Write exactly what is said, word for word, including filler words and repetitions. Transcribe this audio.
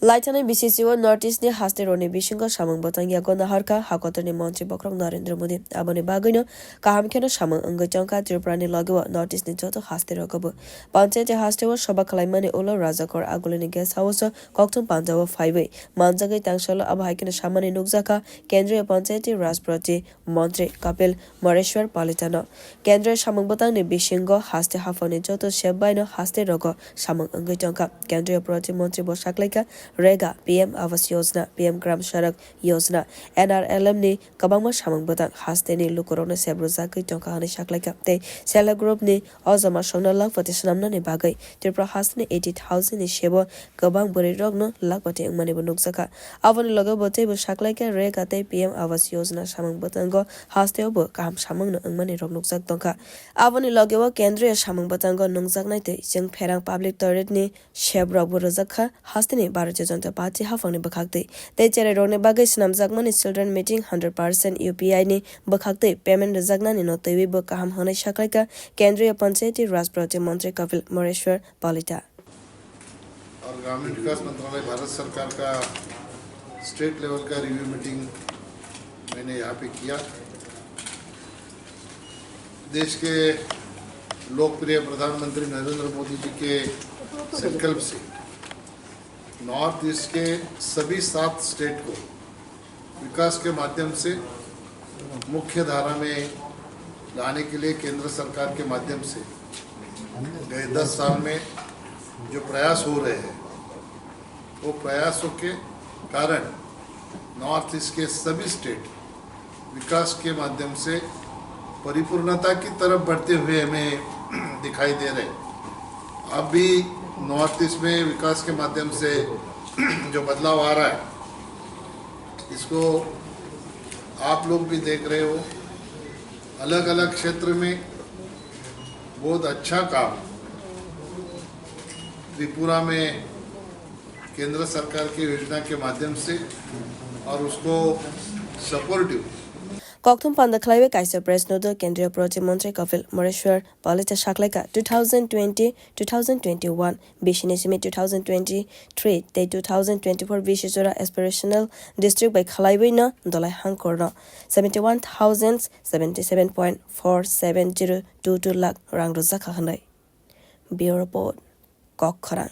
Laithani B C C o North East ni haste roni bisingo samung bwtang yago naharkha hakotorni montri bokhorok Narendra Modi. Aboni bagwino kaham kheno samung wngwi tongkha Tripura ni logeo North East ni joto haste rogobo. Panchayati haste o soba khwlaimani ulo Rajakor Agulini guest house o kokthum panjao phaiwi manjagwi tangsalo abo hai kheno samani nukjakha Kendriya Panchayati Raj Prati Montri Kapil Moreshwar Palitano. Kendriya samung bwtangni bisingo haste haphangni joto sep baino haste rogo samung wngwi tongkha. Kendriya Prati Montri bo saklaikha Rega, P M Awas Yojana, P M Gram Sadak Yojana, N R L M ni kwbangma samung bwtang hasteni lukurokno sep rwjagwi tongkha hwnwi saklaikha tei self help group ni o joma songno lakhpati swnamnani bagwi Tripura hasteni eighty thousand ni sebo kwbang bwrwirokno lakhpati wngmanibo nukjakha. Aboni loge bo teibo saklaikha Rega tei P M Awas Yojana samung bwtango hasteobo kaham samungno wngmani rok nukjak tongkha. Aboni logeo Kendriya samung bwtango nungjaknai tei Chwngpherang Public Toilet ni sebrokbo rwjakha hasteni Bharatiya Janata Party haphangni bwkhaktwi tei cherairokni bagwi swnamjakmani Children Meeting hundred percent U P I ni bwkhaktwi payment rwjaknani no twiwi bo kaham hwnwi saklaikha Kendriya Panchayati Raj Prati Montri Kapil Moreshwar Palita. और ग्रामीण विकास मंत्रालय भारत सरकार का state level का review meeting मैंने यहाँ पे किया। देश के लोकप्रिय प्रधानमंत्री नरेंद्र मोदी जी के संकल्प से नॉर्थ ईस्ट के सभी सात स्टेट को विकास के माध्यम से मुख्य धारा में लाने के लिए केंद्र सरकार के माध्यम से गए दस साल में जो प्रयास हो रहे हैं, वो प्रयासों के कारण नॉर्थ ईस्ट के सभी स्टेट विकास के माध्यम से परिपूर्णता की तरफ बढ़ते हुए हमें दिखाई दे रहे हैं। अब भी नॉर्थ ईस्ट में विकास के माध्यम से जो बदलाव आ रहा है, इसको आप लोग भी देख रहे हो। अलग-अलग क्षेत्र में बहुत अच्छा काम त्रिपुरा में केंद्र सरकार की योजना के माध्यम से और उसको supportive. Kokthum panda khlaiwi kaisa press note o Kendriya Prati Montri Kapil Moreshwar Palita saklaikha two thousand twenty, two thousand twenty-one bisini simi two thousand twenty-three tei two thousand twenty-four bisi jora aspirational district bai khlaiwi no dolai hangkor no seventy-one thousand seventy-seven point four seven zero two two lakh rang rwjakha hwnwi. Bureau Report, Kok Khorang.